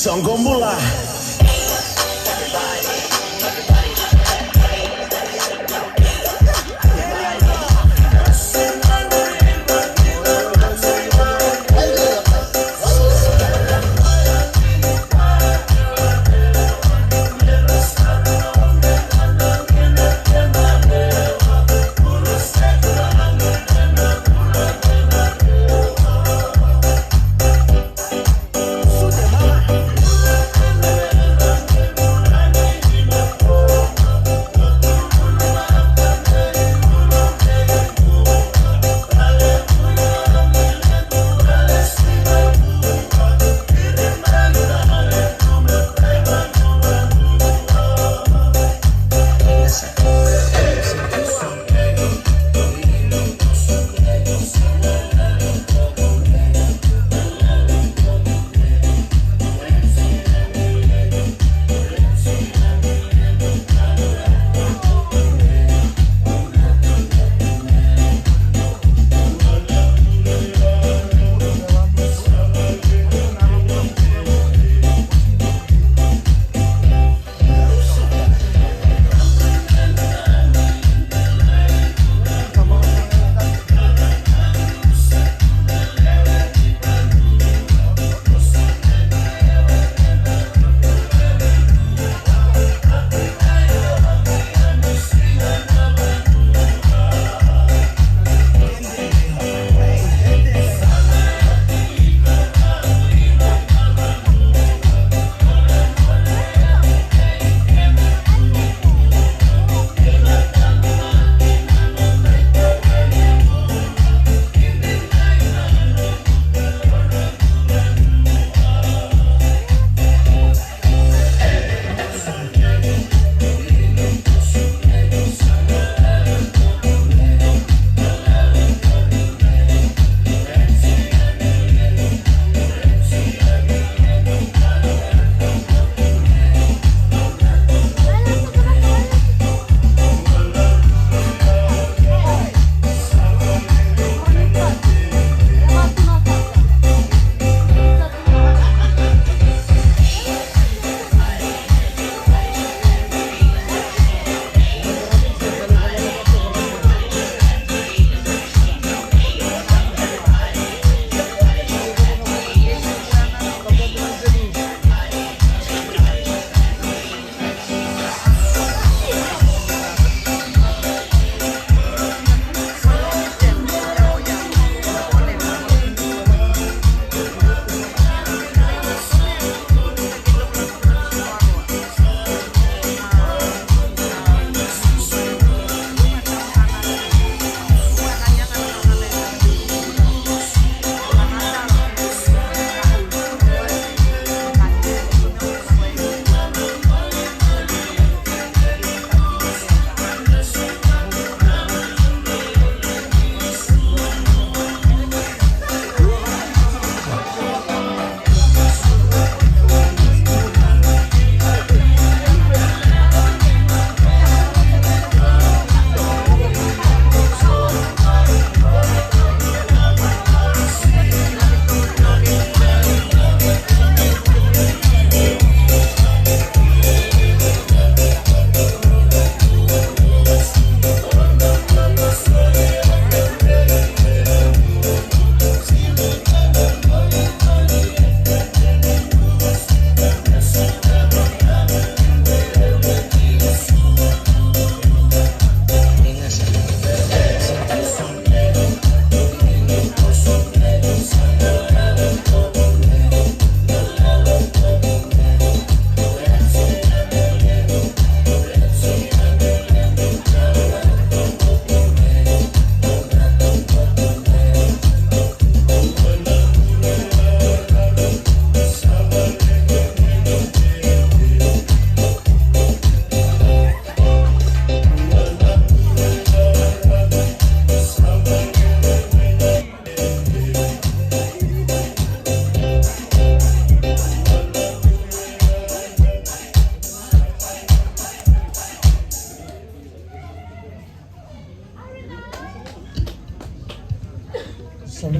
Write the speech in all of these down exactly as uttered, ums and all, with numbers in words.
Soqo bula.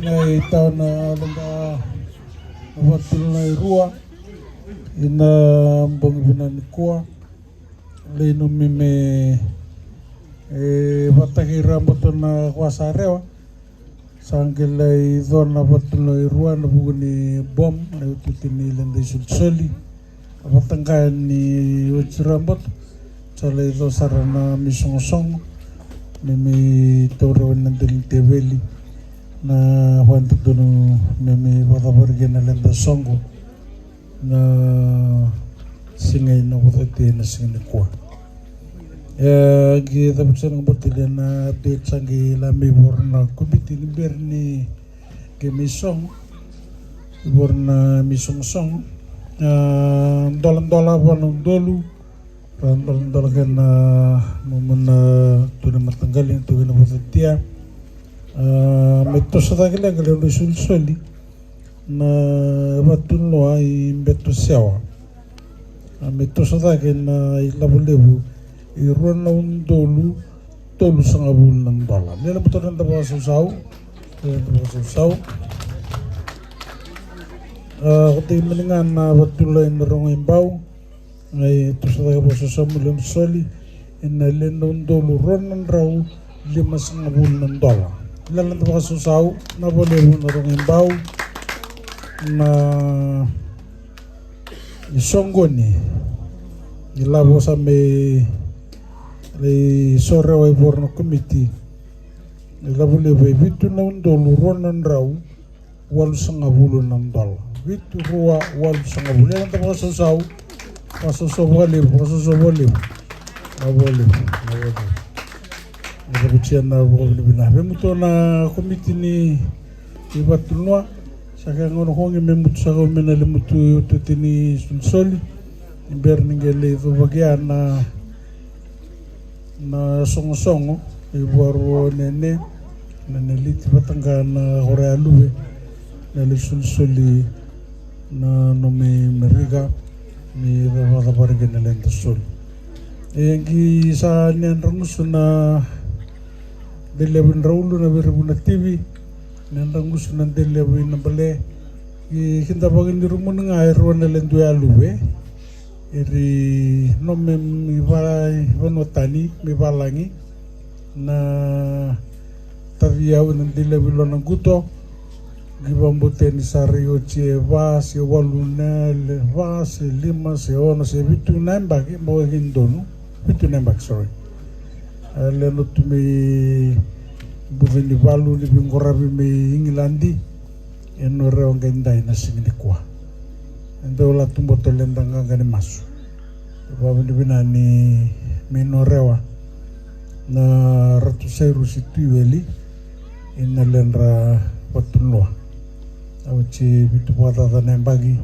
E tawa na leda na vakatulewa e rua ina bogi vinaka nikua. Lai nanumi me e vakataki Raboto na kua sa rewa. Sa qai lai co na vakatulewa e rua ena vuku ni bom na iotioti ni leda isolisoli. A vakataqaya ni oti Raboto sa lai co sara na mei sogosogo me mei taura na dela ni teveli na vakadodonu me mei vakacavari kei na leda soqo na siga ina vakaoti ena siga nikua. E qai cavuti sara ga botoli ena update sa qai la mai voro na komiti ni bera ni qai mei sogo. Voro na mei sogosogo. A doladola va na udolu. Ra doladola kei na mumuna tu na mataqali na tu kei na vakaotia. A me toso cake leqa leqa isolisoli na vakatulewa i Beto Sewa. A me toso cake na ilavo levu i rua na udolu tolusagavulu na dola. Lela buto na da vakasausau. Lela da vakasausau. A kotei mani ga na vakatulewa ina rogo i bau. Ai toso cake vakasausau muli na soli ina le na udolu rua na drau limasagavulu na dola. Lela da vakasausau na vakalevu na rogo i bau. Na isoqoni ilavo sa me lai sorewa i voro na komiti. Ilavo levu e vitu na udolu rua na drau walusagavulu na dola. Vitu rua walusagavulu. Lela da vakasausau. Vakasausau vakalevu, vakasausau vakalevu. Na vakalevu, na vakalevu. Na vakavutia na vakavinavinaka vei mutu na komiti ni vakatulewa. Sa ka gauna kogi me mutu sa kau me na le mutu i otioti ni solisoli. Ni bera ni qai lai covaki ya na na sogosogo i vakarua o Nene na Neliti vata ga na koro ya Luve na le solisoli na nomi Merika ni vakacavari kei na leda soli. E qi sa ni yadra gusu na delevi draulu na verevu na tivi ni yadra gusu na delevi na bale i kidavaki ni rumuni ga e rua na ledu ya Luve. Iri nome mi va i vanua tani mi valagi na tavi au ena dei levu i lona guto. Gi vabuteni sara i oti e va se walu na le va se lima se ono se vitu na yabaki mo e gini donu. Vitu na yabaki, sorry. A le notu mei buca ni valu ni viqoravi mei Igiladi. E norewa qai dai na siga nikua. E dau la tuboto le da qaqa ni masu. Vavinavinani me norewa na Ratu Sairusi Tuiweli ina ledra vatunoa. Au ti vitu vakacaca na yabaki.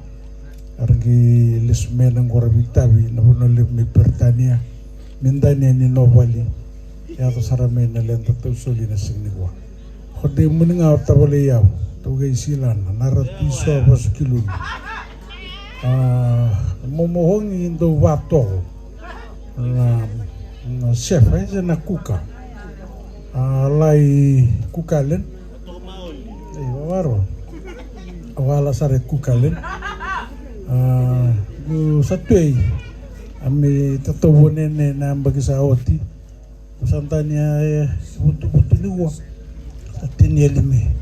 Era qai lesu mai na qora vitavi na vanua levu mai Peritania me dania ni novali. E yaco sara mai na leda tausoli na siga nikua. Ko dei muni ga o tavale i au, tauqei silana na Ratu Isoa Vasu Kiluni. A momohogi dau vatoko na, na chef aise na kuka. A lai kukalen. Ei, vavaro. Au a la sara e kukalen. A gu sa tuei. A me tatovo nene na yabaki sa oti. Sa dania e vutuvutu ni ua. Sa tini e lime.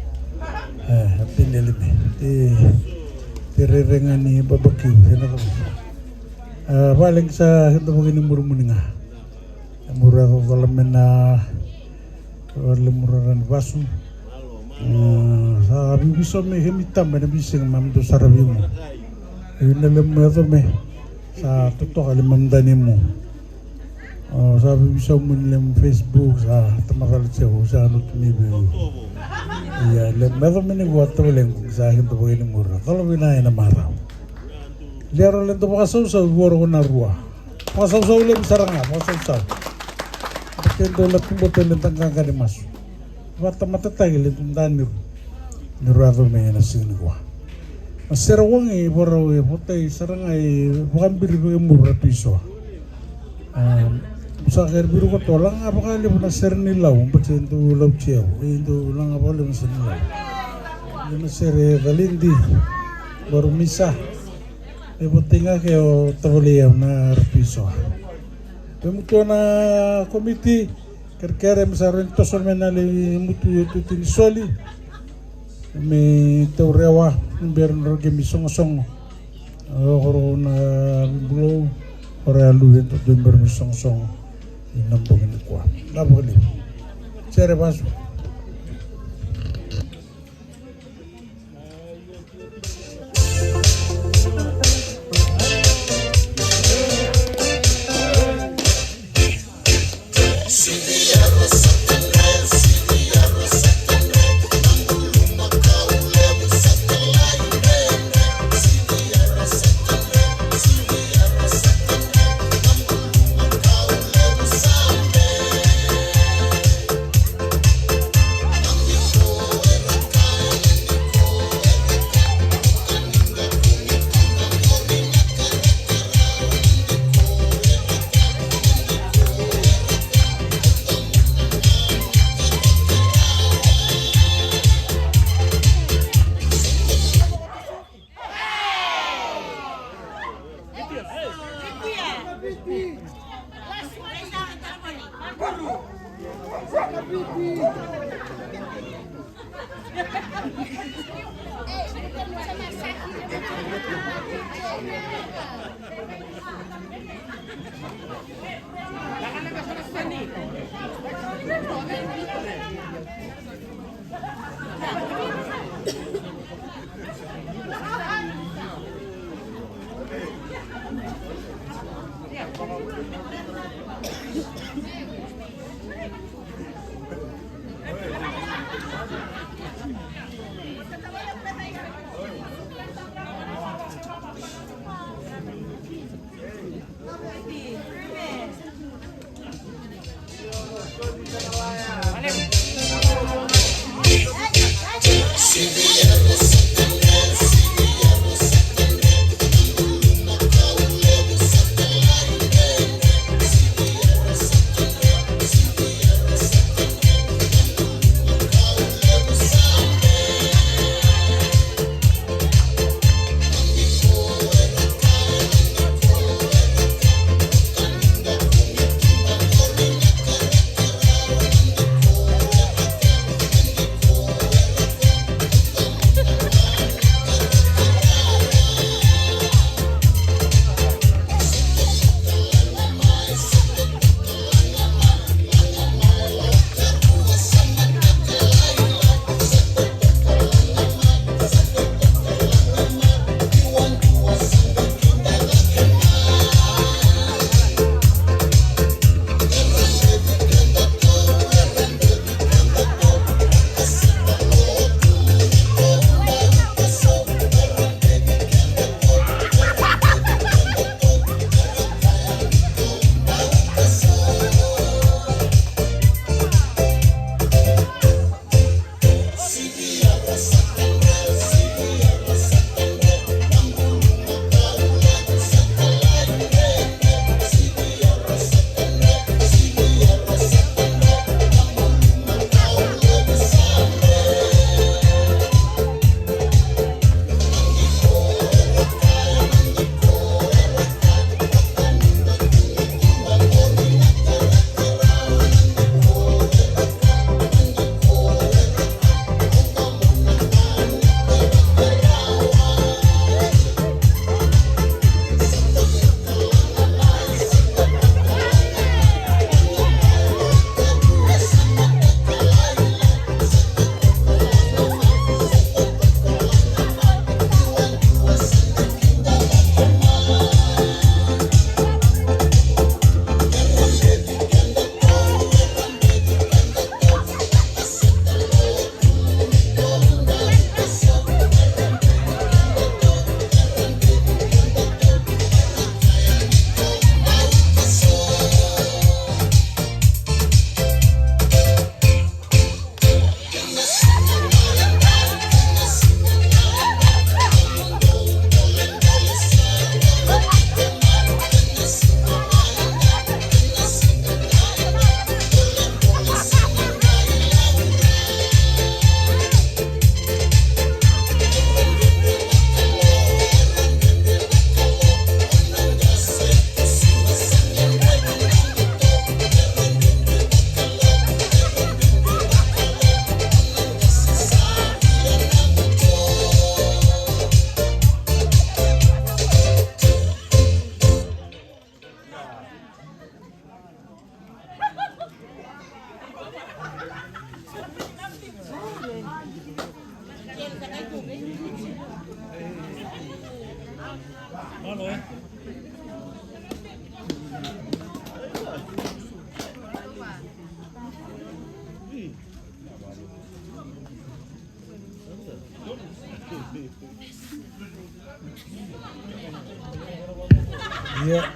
E sa tini e lime. Te te rerega ni babakiu e na kama. A vale qi sa keda vaki ni murumuni ga. E mura cocola me na vale mura rani vasu. Sa viviso me hemi tama e na visega ma me dou sara vimu. E na lemu yaco me sa totoka le mamdani mu. O sa vivisau muni lemu Facebook sa tamacala tsevu sa lutu ni vei. Ia lemu yaco me ni vua tavalequ sa keda vakaini mura. Cala vina e na marau. Liaro le da vakasausau i vua roko na rua. Vakasausau levu sara ga, vakasausau. Ke dou la tuboto le da qaqa ni masu. Vakatamatataki le dudani ru ni ru yaco mai ena siga nikua. Na sere wagi varau e votai sara ga e vakabiri vei muru Ratu Isoa. A sa kere viru koto laga vakalevu na sere ni lau bati e dou lau tiau e dou laga vakalevu na sere ni lau. Na sere Calidi, Barumisa. E votai ga ke o tavalei au na R P so. Vei mutu na komiti, kerekere me sa rawa ni toso mai na lewe ni mutu e tutu ni soli. Me taurewa, ni bera na roge mi sogosogo. Au koro na vibulou, koro ya luve dodoi bera mi sogosogo. Ina bogi ni kua. Na vakalevu. Sere vasu.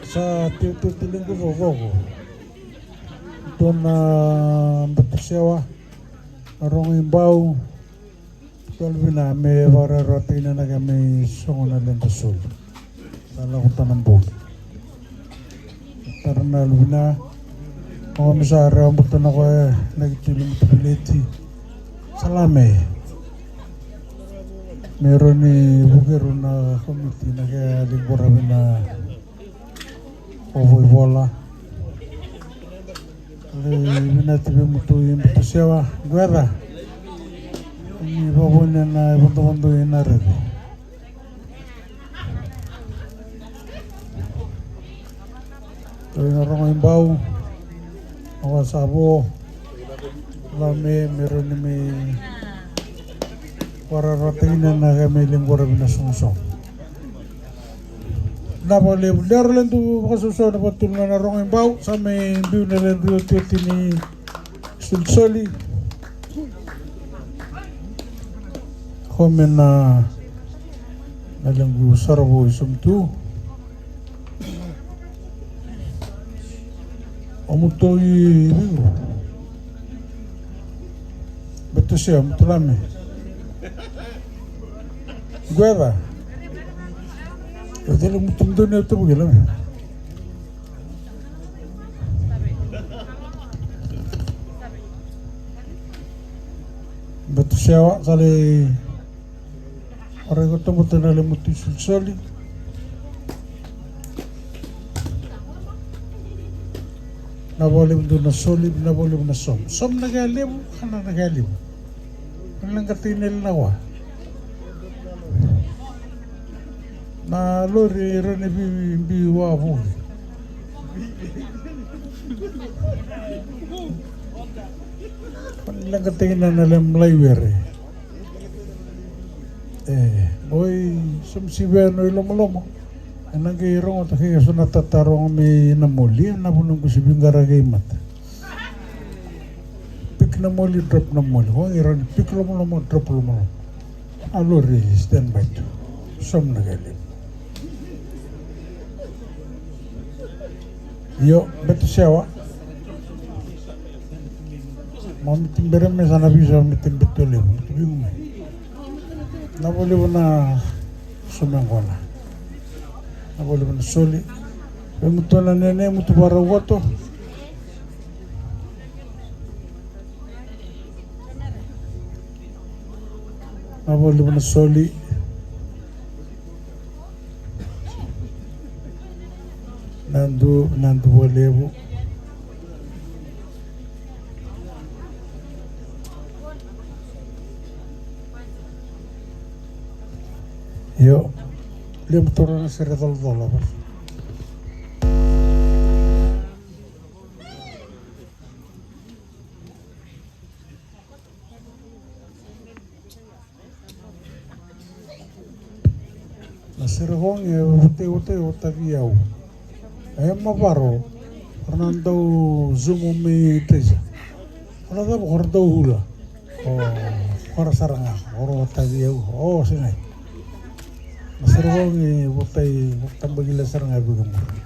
Sa tiutiu tale qo vovoko. Dua na Batusewa, na Rogo i Bau. Tolu vina me vakararawa tiko na ka me sogo na leqa soli. Sa lako tana bogi. Tara na luvena. O me sa rewa buta na koya na ki tuli mutu pileti. Salame. Me roni vukeru na komiti na ke ali gora vina. O voi vola. Le vinati vemutu i Batusewa. Gueca. Ni vavone na vodovodo i na rere. Oi na Rogo i Bau. Awa sa vo. La me me roni me. Wararata ina na ga me lingora vina sogosogo. Na vale lero le du vakasoso na vatulu na Rogo i Bau sa me biu na le du tio tini. Solisoli. Kome na na lequ saravo i somutu. O mutu i vigu. Batusewa mutu lame. Gueca. Eu tele mutu doni eu tabu kila me. Batusewa kale. Ora iko tobuta na lemutu i solisoli. Na valevu du na soli, na valevu na somu. Somu na kea levu, kana na kea levu. Na leqataki na lenawa. Na lori rane bibi wa vuki. Leqataki na na lem lai were. E oi somu sivea no i lomolomo. E na qai rogota kei so na tatarogo me na moli na vuna qu sivi qara kei mata. Pik na moli drop na moli ko qai rani pik lomolomo drop lomolomo. A lori stand by tu. Somu na kei levu. Io, Batusewa. Mo miti bere me sa na visa miti beto levu miti vingu me. Na valevu na someqona. Na valevu na soli. Ve mutu na nene mutu varau vato. Na valevu na soli. Nadu, nadu valevu. Io, levu toro na sere colacola. Na sere kogi e vutei vutei o tavi au. E mavaro. Ora na dau zumu me traisa. Ora cava ora dau hula. O ora sara ga ora o tavi au o sinai. Na sere kogi e votai tabakila sara ga vika mura.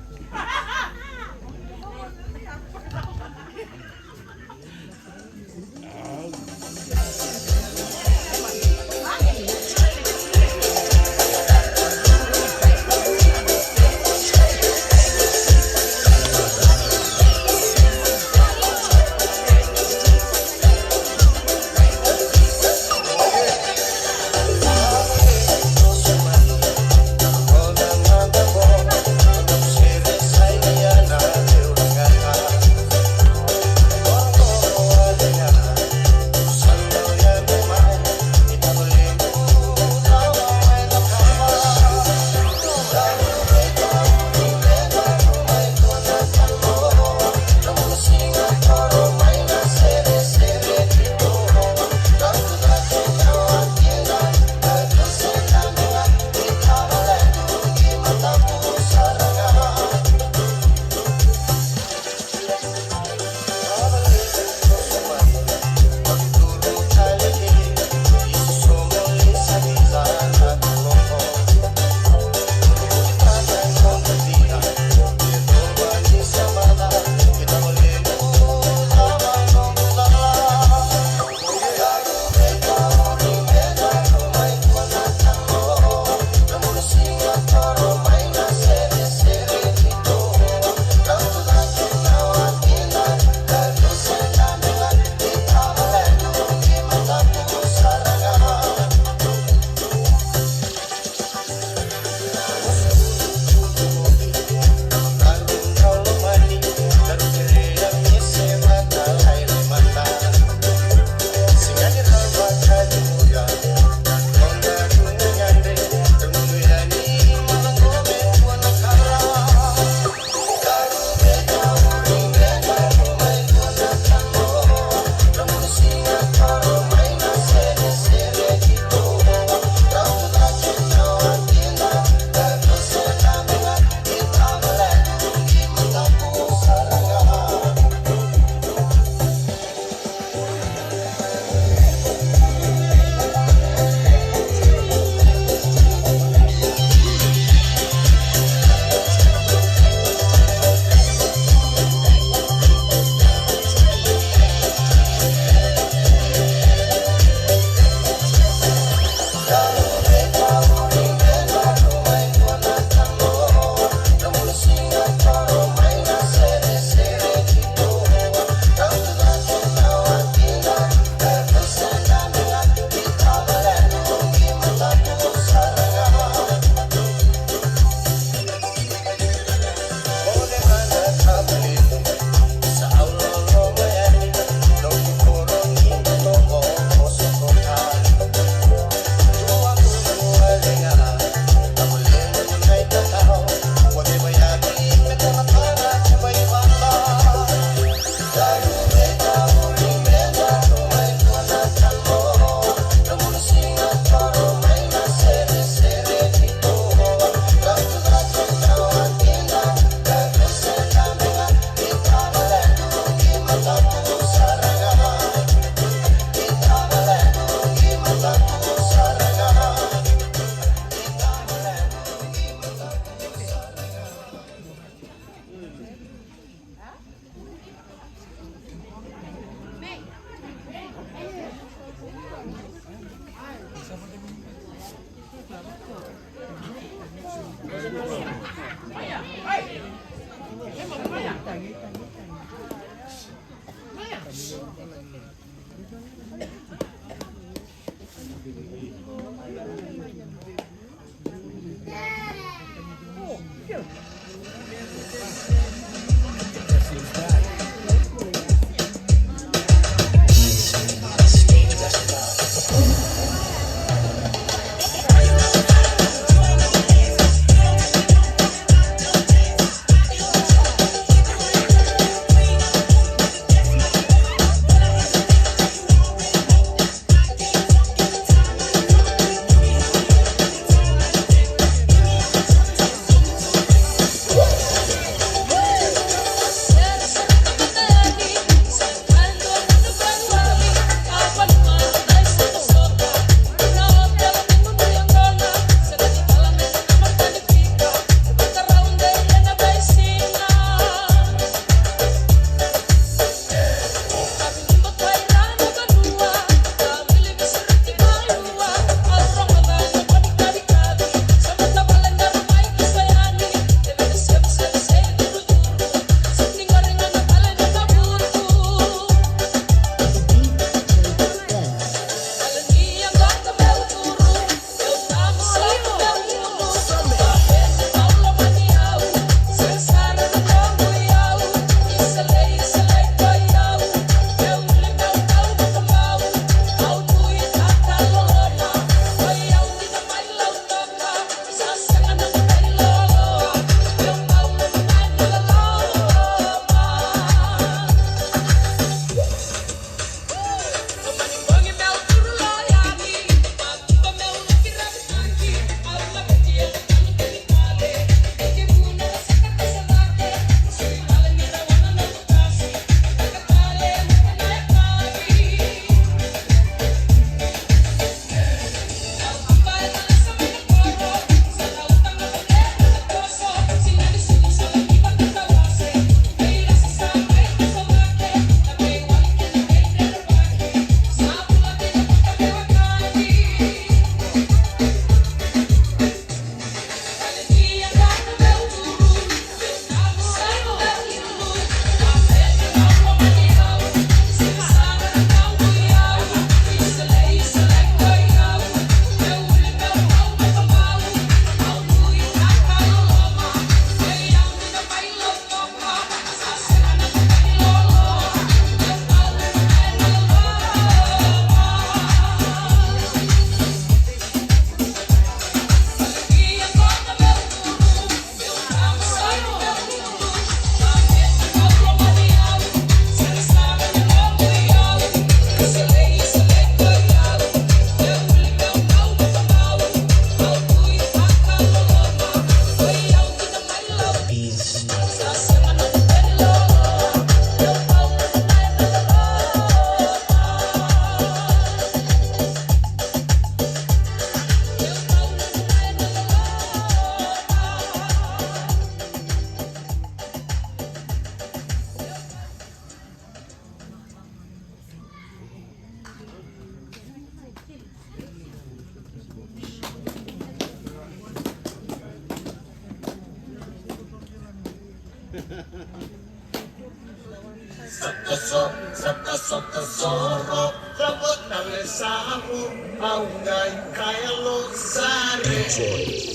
Sa toso, sa toso, tosoro, cava tale sa vo, au qai kaya lo sare.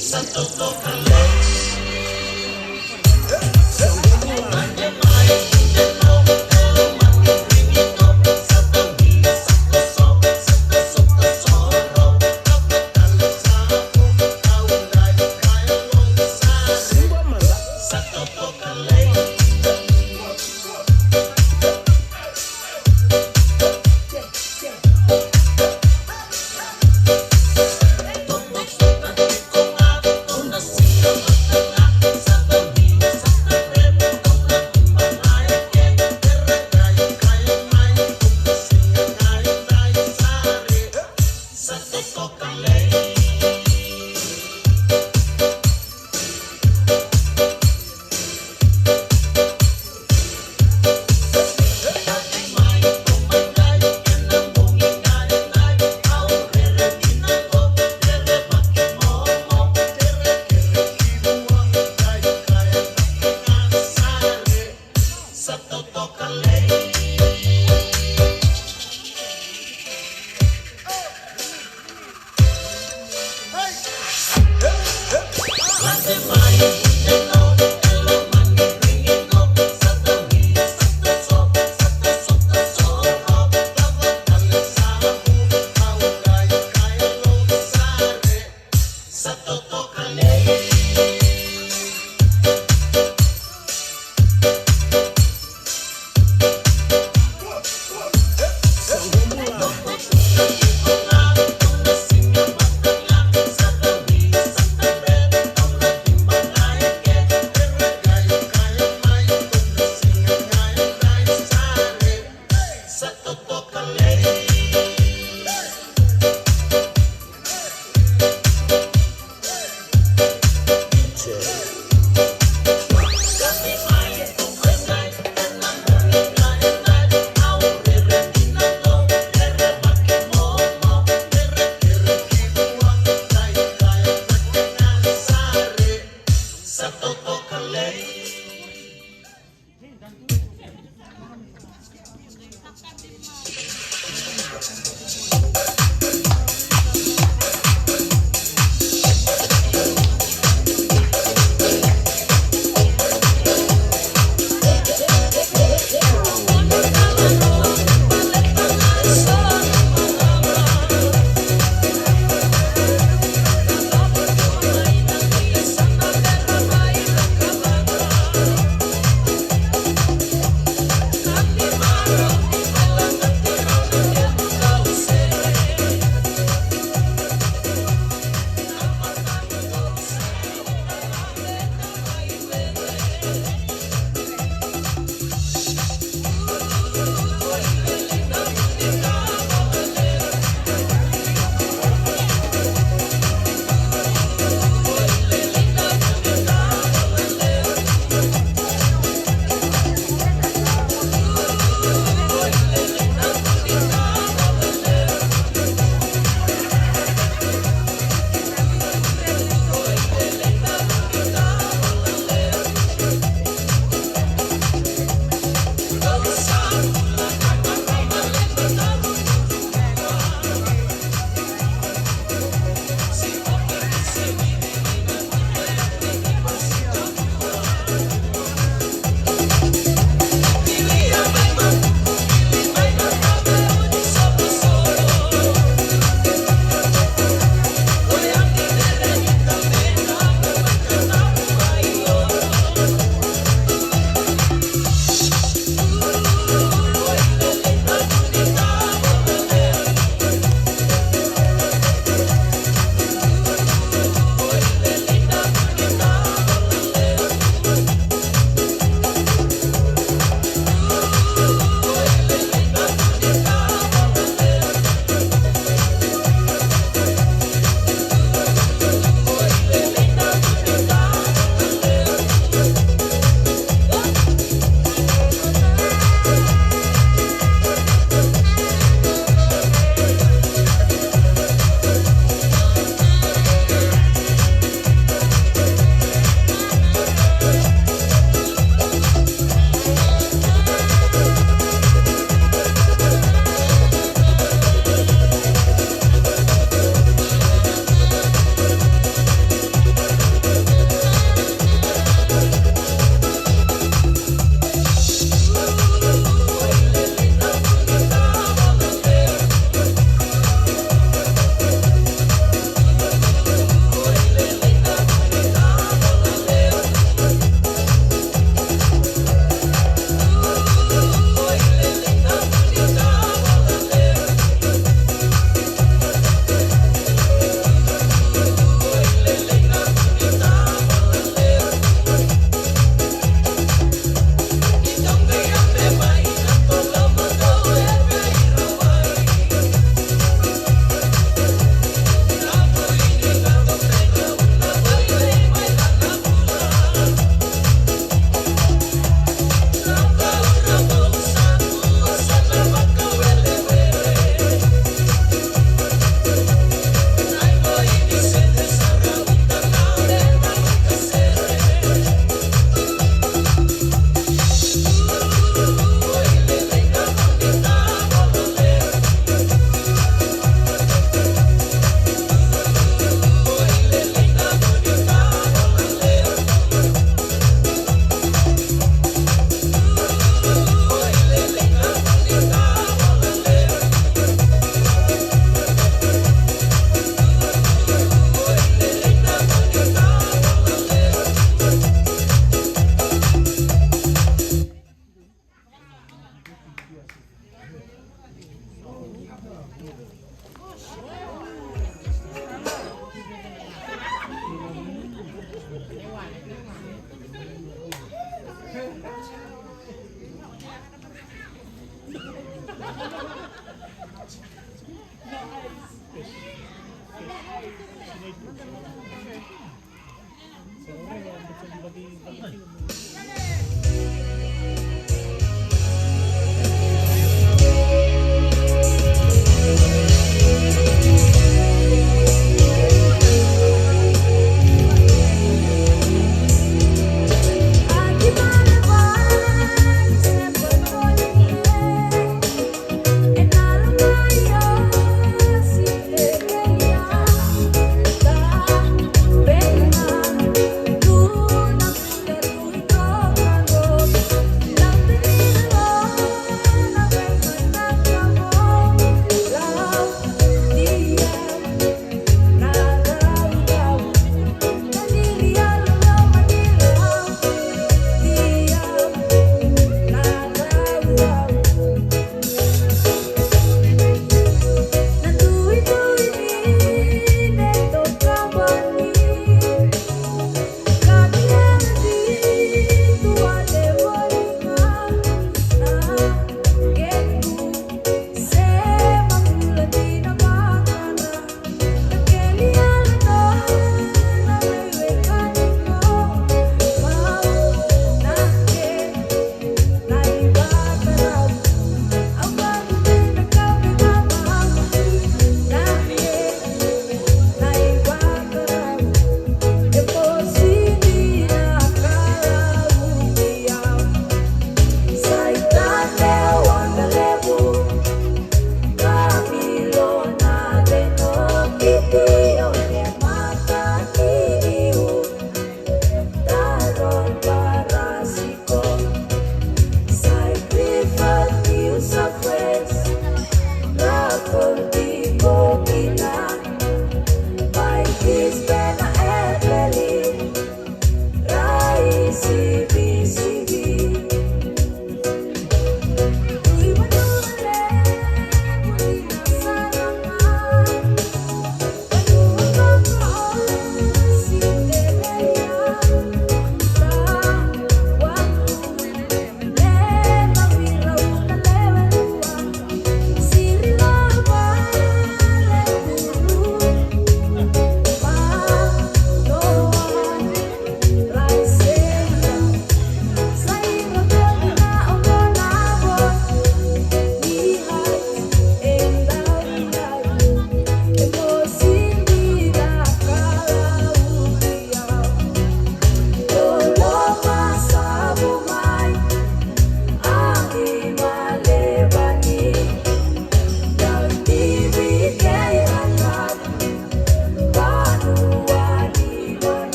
Sa totoka lei.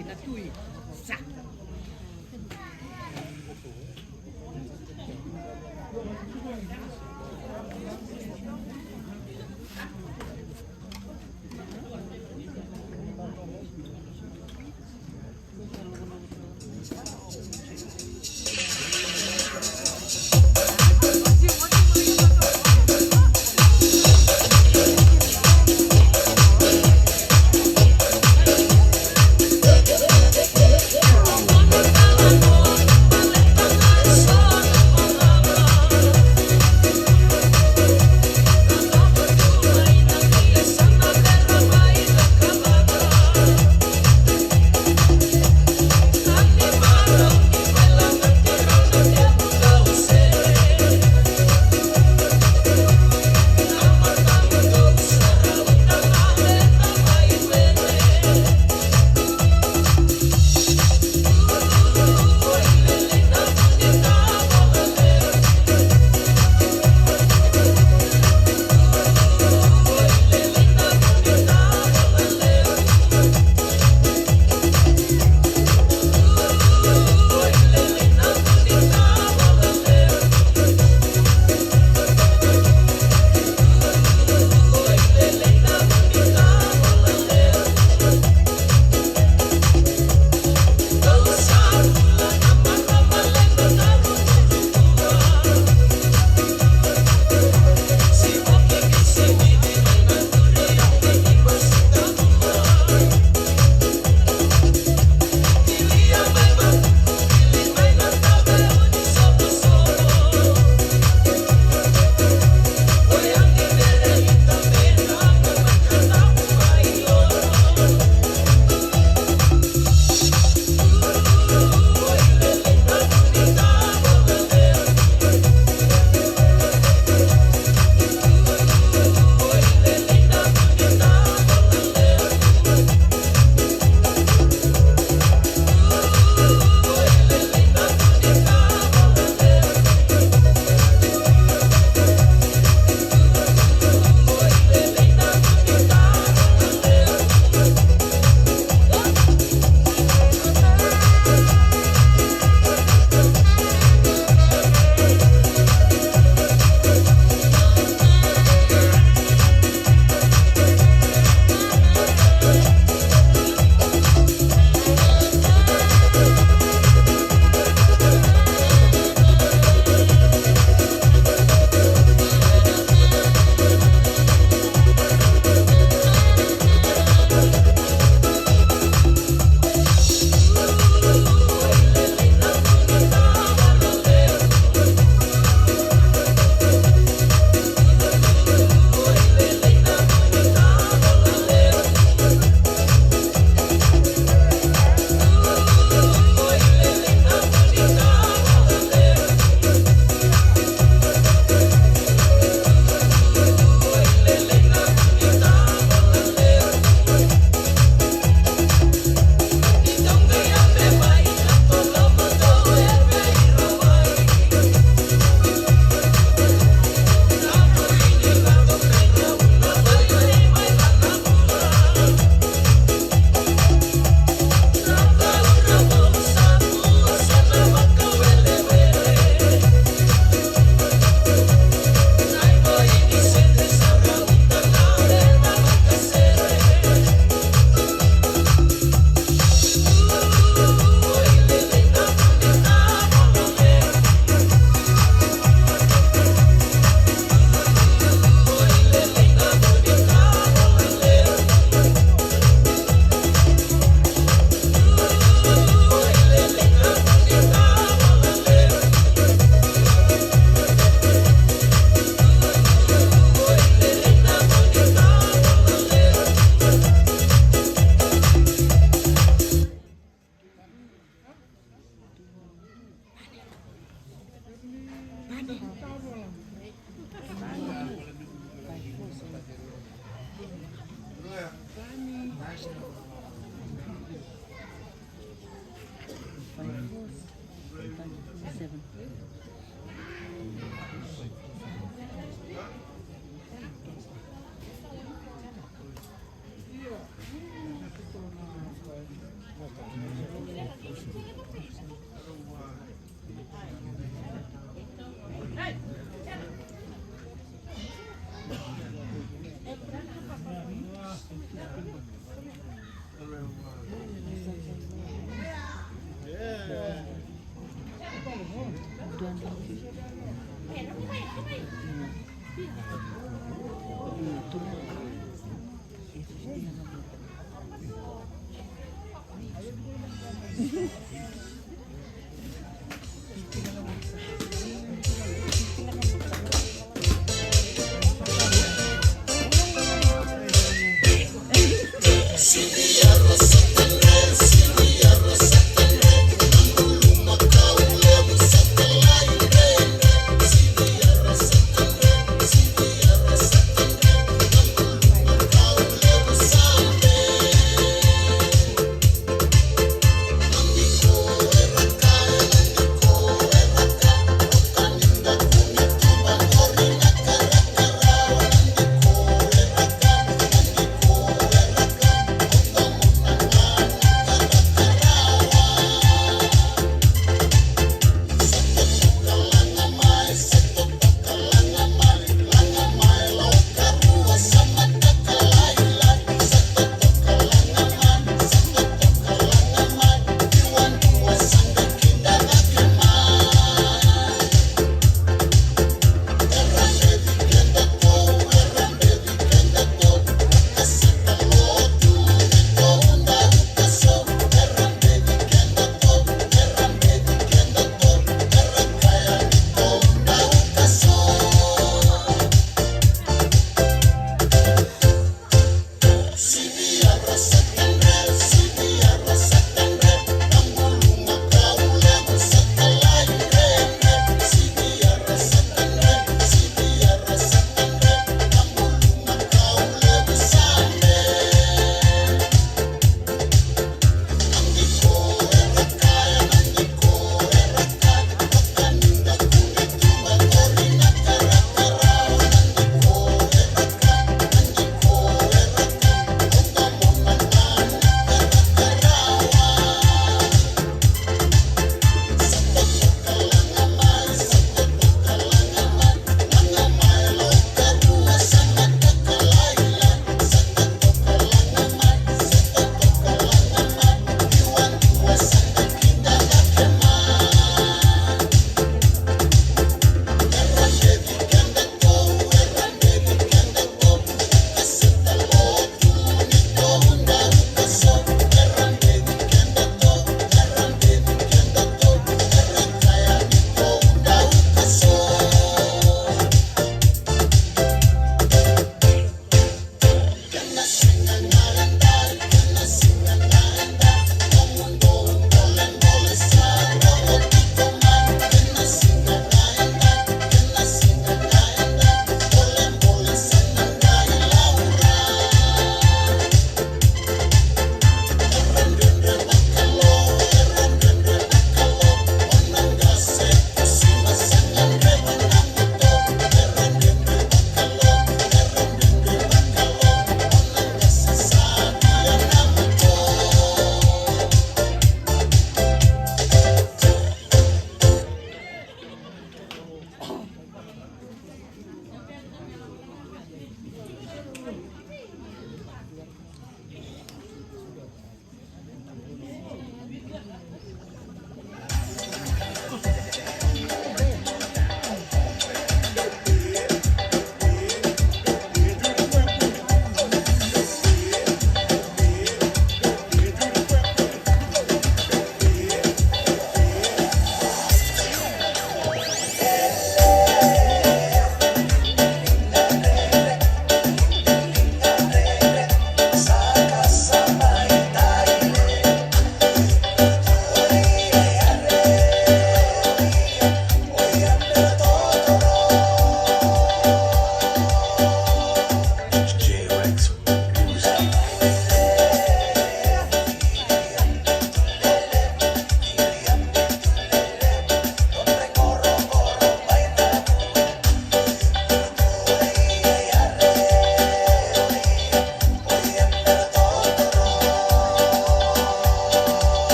Na tui. Sa.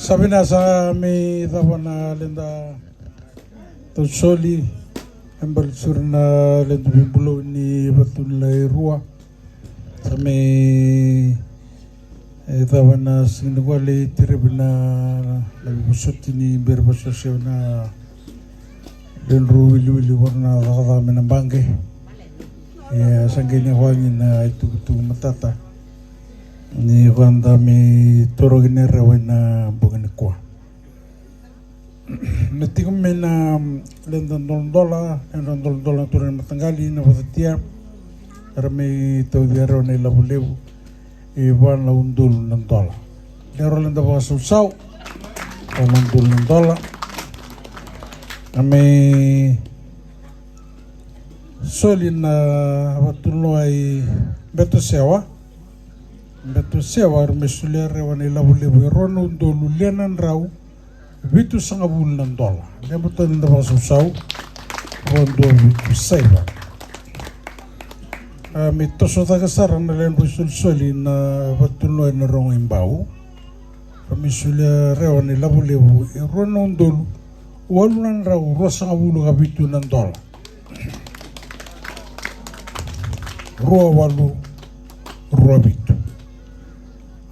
Sa vinaka, sa mai cava na ledatou soli, e bale suru na ledatou veibulou ni Vatu ni Lairua. Sa mai, e, cava na siga nikua lai terevi na Vosoti ni bera vosoti na ledru wiliwili voro na cakacaka me na baqe. Ia sa qai ni wagi na itukutuku matata ni vada me torogi na rewa ina bogi ni kua. Na tiko mai na leda doladola, leda doladola na turaga ni mataqali na Vocotia, era mai tauci rewa na ilavo levu e va na udolu na dola. Lero leda vakasausau, va na udolu na dola. A mai soli na vatunoa i Beto Sewa. Beto Sewa era mai solia rewa na ilavo levu e rua na udolu lima na drau vitusagavulu na dola. Leba tale na vakasausau, rua dua vitu saiva. A mai toso cake sara na ledru isolisoli na vatunoa i Narogo i Bau. Ra mai solia rewa na ilavo levu e rua na udolu walu na drau ruasagavulu ka vitu na dola. Rua walu rua vitu.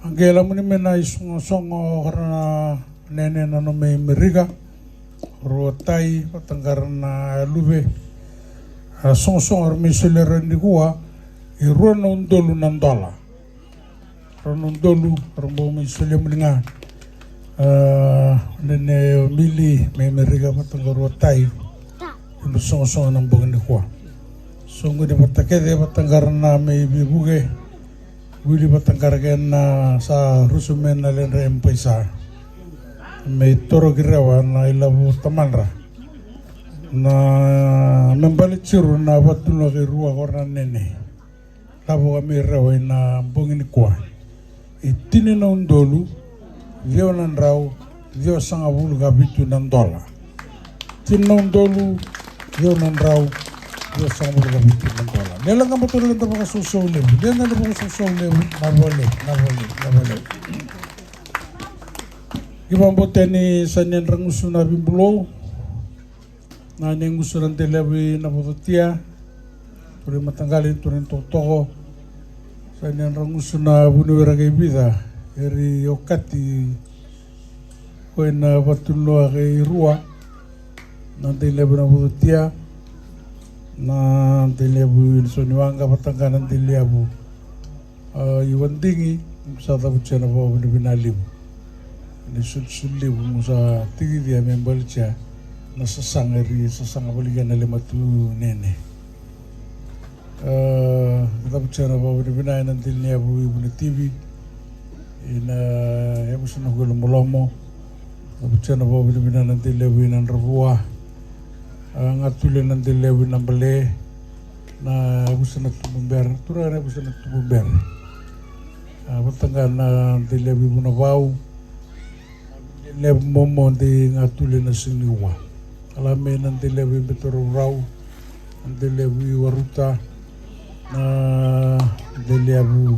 A qai lamuni mai na isogosogo, ra na nene na nome i Merika, rua tai, vataqara na luve. A sogosogo ra mai solia rewa nikua e rua na udolu na dola. Rua na udolu, ra bau mai solia muni ga. A, nene o Mili mai Merika, vataqara rua tai. Ledru sogosogo na bogi ni kua. Soqoni vata kece, vataqara na mai veivuke. Wili vataqara kei na sa rusu mai na ledra M-PAiSA. Mai torogi rewa na ilavo tamadra. Na me bale tiru na vatunoa kei rua ko ra na nene. Lavo ka mai rewa ina bogi ni kua. E tini na udolu ciwa na drau ciwasagavulu ka vitu na dola. Tini na udolu ciwa na drau ciwasagavulu ka vitu na dola. Leda qai bau toro leda vakasausau levu, leda na vakasausau levu. Na vale, na vale, na vale. Ki vaboteni sa ni dra gusu na vibulou. Na ni gusu na delevi na Vocotia, turaga mataqali, turaga tokotoko. Sa ni dra gusu na vuniwera kei vica, eri okati ko ina vatunoa kei rua. Na delevi na Vocotia, na delevi na Soniwaqa, vataqa na delevi a, i Wadigi, sa cavutia na vakavinavinaka levu. Ni solisoli levu mo sa tikicia me balitia na sasaga eri sasaga valiga na lematu nene. A, cavutia na vakavinavinaka ena dili ni yavu i Vuna T V, ina yavusa na kua lomolomo. Cavutia na vakavinavinaka na dili yavu ina Dravua. A, gatule na dili yavu ina Bale. Na yavusa na tubu bere, na turaga na yavusa na tubu bere. A, vataqa na delevi Vunavau. Delevi momo de gatule na siga ni ua. Ala mai na delevi Beto Raurau, na delevi Waruta, na delevi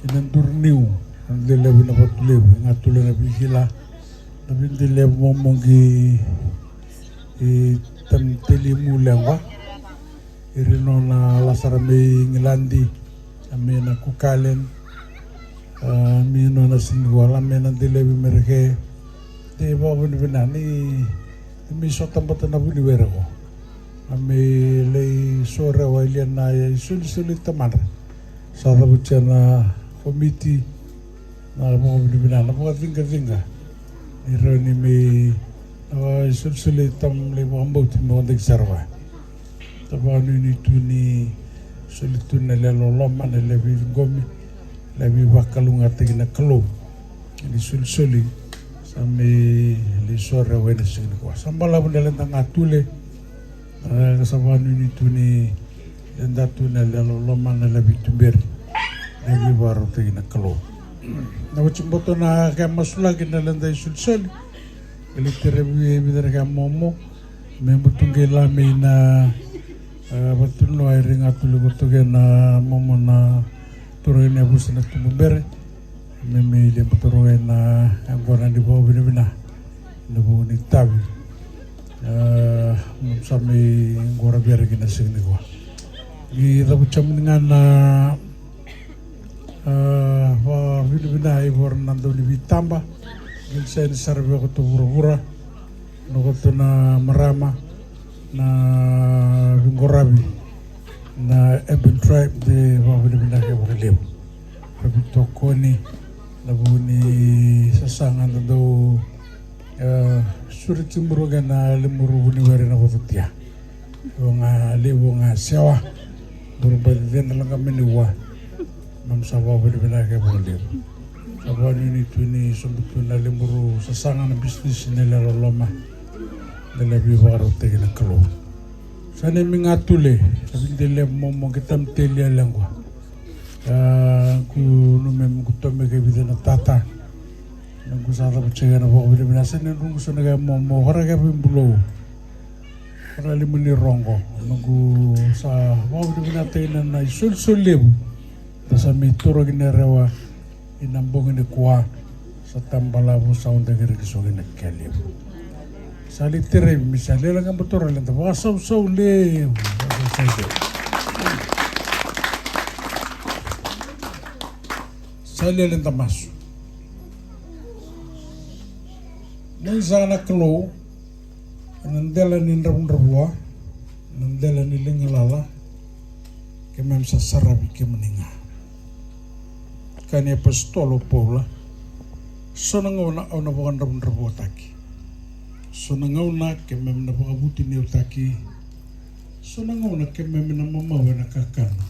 ina Duruniu, na delevi na Vatulevu, gatule na veikila. Na veidelevi momo qi i Tamtelimu Leqa. Iri nona lasara mai Igiladi, a mai na Cook Island, a mai nona siga ni ua, a mai na delevi Mereke. Dei vakavinavinaka ni, ni mai sota bata na vuniwere ko. A mai lai sorewa ilia na isolisoli tamadra. Sa cavutia na komiti, na vakavinavinaka, na vakacigacega. Ni rawa ni mai, a, isolisoli tam lai vakabauti me wadaki sara vaya. Sa vakanuinui tu ni soli tu na lewe loloma, na lewe veiciqomi, na lewe veivakalougatataki na Kalou. Ni solisoli sa mai lai sorewa ena siga ni kua. Sa balavu na leda gatule, a, ka sa vakanuinui tu ni leda tu na lewe loloma, na lewe veituberi, na lewe veivakarautaki na Kalou. Na wati boto na kea masulaki na leda isolisoli. Ka lai terevi e vica na kea momo. Me butu qai la mai na, e, vatunoa iri gatule ko toke na momo na turaga ni yavusa na tubu bere. Me mai leba toro ena yaqona ni vakavinavinaka. Na vuku ni tavi. E, mo sa mai qora vere ki na siga ni kua. Ni cavutia muni ga na, e, vakavinavinaka i voro na dau ni veitaba. Gil seni sara vei koto vuravura, na koto na marama, na vigoravi, na Eben Tribe, de vakavinavinaka vakalevu. Ra vitokoni na vu ni sasaga da dau, e, sureti muru kei na lemuru vuniwere na koto tia. Levu ga, levu ga sewa. Duru bati cena laga mani ua. Mam sa vakavinavinaka vakalevu. Sa vakanuinui tu ni sobu tu na lemuru sasaga na bisinisi ni lewe loloma. Na lewe veivakarautaki na Kalou. Sa neimi ga tu le, sa videlevu momo ke tamteli a lequa. A, ku numemi ku tome ke vica na tata. Noqu sa cava tiko na vakavinavinaka sa ne noqu sa na kaya momo, kara kaya vei bulou. Kara lima ni rogo. Noqu sa vakavinavinaka tiko na isolisoli levu. Da sa mai toro ki na rewa ina bogi ni kua. Sa tabalavu sa uda ki riki so ki na kea levu. Sa li terevi mi sa lela ga batoro leda vakasausau levu. Vakasausau levu. Sa lela da masu. Mai sa na Kalou, na dela ni dravudravua, na dela ni ligalala, keimami sa saravi kemuni ga. Kaya na iApositolo o Paula, so na gauna au na vakadravudravuataki. So na gauna keimami na vakavutuniyautaki. So na gauna keimami na mamau ena kakana.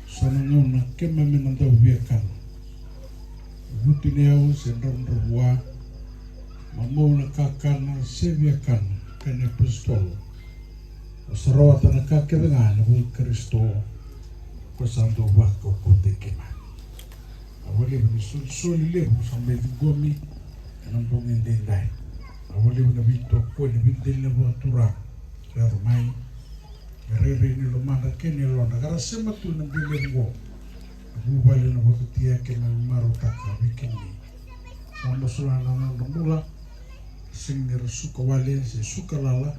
So na gauna keimami na dau viakana. Vutuniyau se dravudravua, mamau na kakana se viakana, kaya na iApositolo. Au sa rawata na ka kece ga ena vuku i Karisito, ko sa dau vakaukauwataki keimami. A vakalevu ni solisoli levu sa mai ciqomi ena bogi edaidai. A vakalevu na veitokoni, veideli na vakaturaga. Yaco mai. E rairai ni lomada kei na yalona ka ra sema tu na dela oqo. Na vuvale na vakatia keimami marautaka vei kemuni. Sa masulaka na nodra bula. Sega ni ra suka wale se suka lala.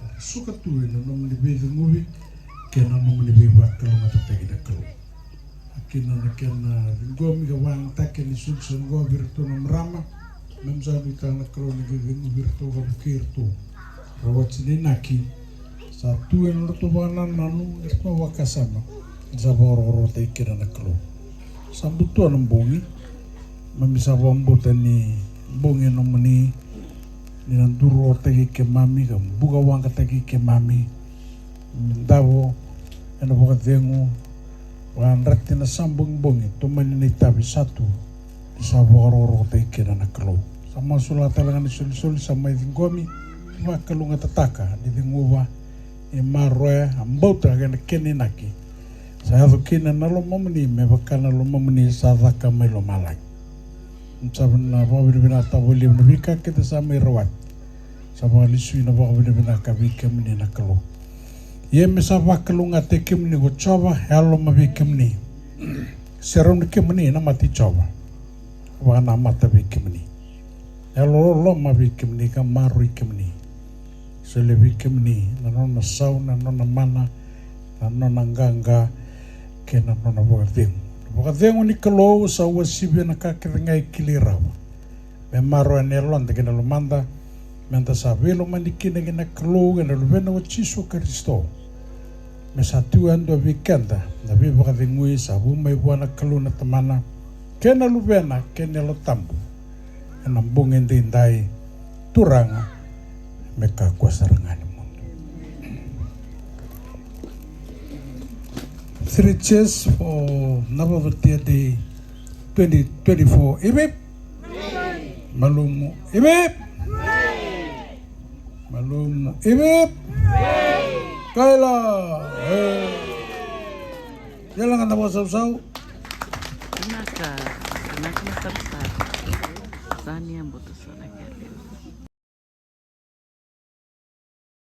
Ra suka tu ena nomuni veiceguvi kei na nomuni veivakalougatataki na Kalou. Kina na kena ciqomi ka vakayagataki ni solisoli oqo vei iratou na marama. Keimami sa nuitaka na Kalou ni qai ceguvi iratou ka vukei iratou. Rawati na inaki sa tu ena nodratou vakanananu, iratou vakasama ni sa vakarokorokotaki kina na Kalou. Sa butua na bogi. Keimami sa vakabauta ni bogi e nomuni, ni na duruataki keimami ka bukawaqa taki keimami. Ni davo ena vakacegu, vakayadrati na sa bogibogi, tomani na itavi sa tu, ni sa vakarokorokotaki kina na Kalou. Sa masulaka tale ga na isolisoli sa mai ciqomi, vakalougatataka ni ceguva, ni maroroya, a bauta kei na kena inaki. Sa yaco kina na lomamuni me vaka na lomamuni sa caka mai lomalagi. Sa na vakavinavinakataka vakalevu na veika kece sa mai rawati. Sa vakalesui na vakavinavinaka vei kemuni na Kalou. Ia me sa vakalougatataki kemuni ko Jiova, e yalololoma vei kemuni. Serauni kemuni na mata i Jiova. Vakanamata vei kemuni. E yalololoma vei kemuni ka maroroi kemuni. Solia vei kemuni na nona sau, na nona mana, na nona qaqa, kei na nona vakacegu. Na vakacegu ni Kalou sa uasivi ena ka kece ga e kilai rawa. Me maroroya na yaloda kei na lomada, meda sa veilomani kina kei na Kalou kei na Luvena ko Jisu Karisito. Me sa tu yadua vei keda na veivakacegui sa vu mai vua na Kalou na Tamana, kei na Luvena, kei na Yalo Tabu. Ena bogi edaidai, Turaga, me kakua sara ga ni mudu. Three cheers for Navavatia Day twenty twenty-four. Hip hip. Malumu. Hip hip. Malumu. Hip hip. Kaila. Hey. Ia la ga na vakasausau. Vinaka, vinaka na sausau. Sani a butu so na kele.